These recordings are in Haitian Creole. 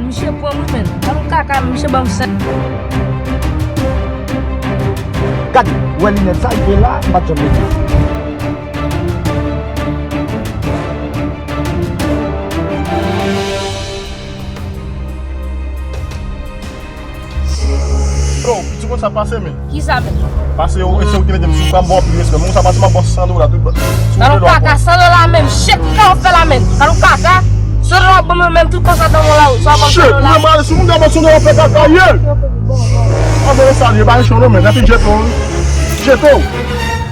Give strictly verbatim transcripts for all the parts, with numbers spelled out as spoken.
Misye pran mwen, men. An nou kaka, misye ban m sen. Gade, ou wè linèt sa, li te la, m pa t janm mete. Bro, piti konn sa pase, men. Kisa, men? Pase yo, se ou ki mete m sou pran bon plis, men. Moun sa pase, m ap bon san dola, tout. Talon kaka, san dola, men. Chèk, sa w fè la, men. Talon kaka, san dola, bon, men, men, tout konsa, dan mwen la, sa ban san dola. Shit, mwen, mwen, si moun ta ban san dola, fè kaka, ye. An, bon, sa, ye, pa yon chon, non, men. Epi, jeto, jeto.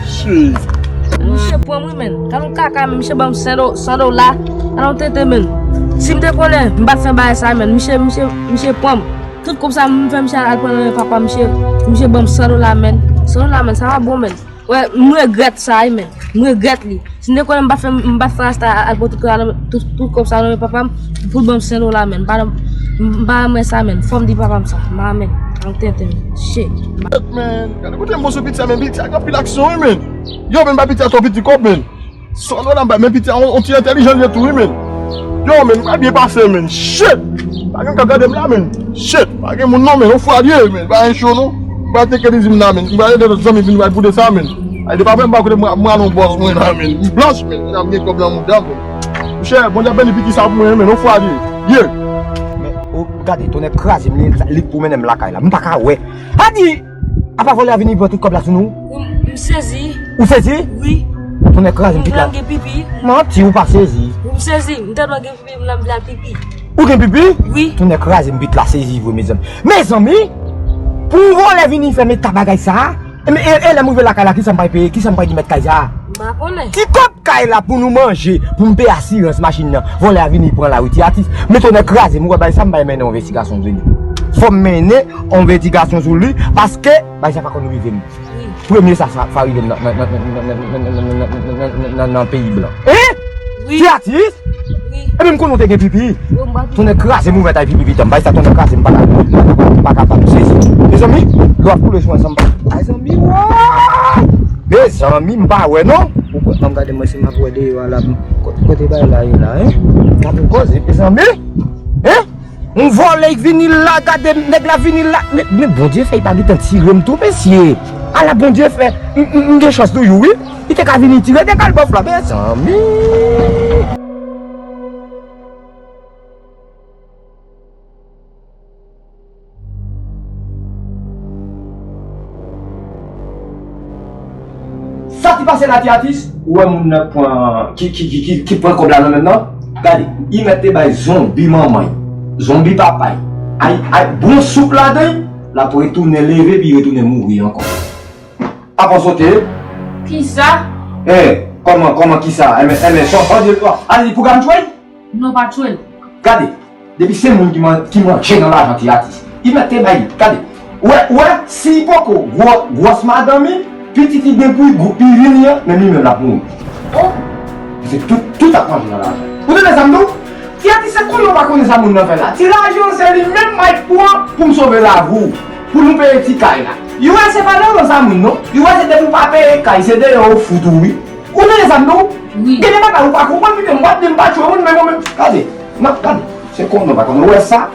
Shit. Misye pran mwen, men. Talon kaka, men, misye ban m san do-, san dola. Talon tenten, men. Si m te konnen, m pa t fè bagay sa, men. Misye, misye, misye pran m. Tout kòb sa m fè misye al pran nan men papa misye, misye ban m san dola, men. San dola, men, sa pa bon, men. Wè, m regrèt sa, wi, men. M regrèt li. Si m te konnen m pa fè, m pa fè rasta al pran tout kòb sa nan men, tout, tout kòb sa nan men papa m, pou l ban m san dola, men. M pa, m pa renmen sa, men. Fò m di papa m sa. M pa renmen. An tenten, men. Shit. Men, gade kote m bon sou pizza, men. Pizza gen anpil aksyon, wi, men. Yo, men, pa pizza twò piti kòb, men. San dola m bay, men piti a, on, on ti entèlijan li ye tou, wi, men. Yo, men, m pa byen pase, men. Shit! Pa gen k ap gade m la, men. Shit! Pa gen moun non, men. On fwa li ye, men. Pa gen cho, non. M pa teke li di m la, men. M pa ede lòt zanmi vin bay pou de sa, men. Ay, de pa vre, m pa kote m, m al on bòs mwen la, men. M blanch, men. M ap gen kòb nan mouda, men. Monchè, Bondye ap beni piti sa pou mwen, men. On fwa li ye. Yeah! Men, o, gade, tonnè kraze m, li, li k pou mennen m lakay la. M pa ka wè. Adi! Apa vòlè a vini pran tout kòb la sou nou? M, m sezi. Ou sezi? Wi. Tonnè kraze m pit la. M gen pipi. Manti, ou pa sezi. M sezi. M tèlman gen pipi, m nan vle al pipi. Ou gen pipi? Wi. Tonnè kraze m pit la sezi vre, mezanmi. Mezanmi, pou yon vòlè vini fè m eta bagay sa a, e, e, e lè m rive lakay la, kisa m pral peye? Kisa m pral di mèt kay sa a? M pa konnen. Ti kòb kay la pou nou manje, pou m peye asirans machin nan. Vòlè a vini pran lari, ti atis. Men tonnè kraze m, ou wè bagay sa, m bay mennen yon envestigasyon sou li. Fò m mennen yon envestigasyon sou li, paske bagay sa pa konn rive m. Wi. Premye sa, sa, sa rive m nan, nan, nan peyi blan. Hein? Wi. Ti atis? Wi. Epi m konnen w te gen pipi. Yo, m pa gen. Tonnè kraze m, ouvè tay pipi vitan. Bagay sa tonnè kraze m, m pa ka, m pa kapab sezi. Mezanmi, dlo ap koule sou mwen san m pa. Ay, zanmi, wa! Mezanmi, m pa wè non. Ou kwè, ann gade mwen si m ap wè deyò a la. Kote, kote bagay la ye la, hein? Gade yon koze, mezanmi. Hein? On vòlè vini la, gade nèg la vini la. Men, men Bondye fè, li pa gentan tire m tou, mesye. Ala Bondye fè, m, m, m gen chans toujou, wi. Li te ka vini tire, te ka al bòf la, mezanmi. Sa ki pase la, ti atis? Ou wè moun nan pran, ki, ki, ki, ki, ki pran kòb la nan men nan? Gade, li mèt te bay zonbi manman l, zonbi papa l. Ay, ay, bon soup ladan l, l ap retounen leve, epi retounen mouri ankò. Apa w sote? Kisa? Eh, kòman, kòman kisa? Enben, enben, sò, sò, di l, oh, al li pou gam tchwey? Non, pa tchwey. Gade, depi se moun ki man-, ki manje nan lajan ti atis, li mèt te bay li. Gade, ou wè, ou wè, si li poko gwo, gwòs madanm li, pitit li gen pou li gwo, li vini an, menm li menm l ap mouri. Oh! Se tout, tout ap manje nan lajan. Ou tande sa m di w? Ti atis, se konnen w pa konnen sa moun nan fè la. Ti lajan se li menm m al pran pou m sove lavi w, pou nou peye ti kay la. Li wè se pa lajan sa moun non. Li wè se depi w pa peye kay, se deyò yo fout ou wi. Ou tande sa m di w? Wi. Gen de bagay ou pa konprann, wi, men m p ap di m pa tchwe moun, men mwen menm, gade, m ap gade. Se konnen w pa konnen. Ou wè sa?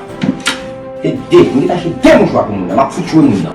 Se de, m gentan achte de mouchwa pou moun nan. M ap fout tchwe moun nan.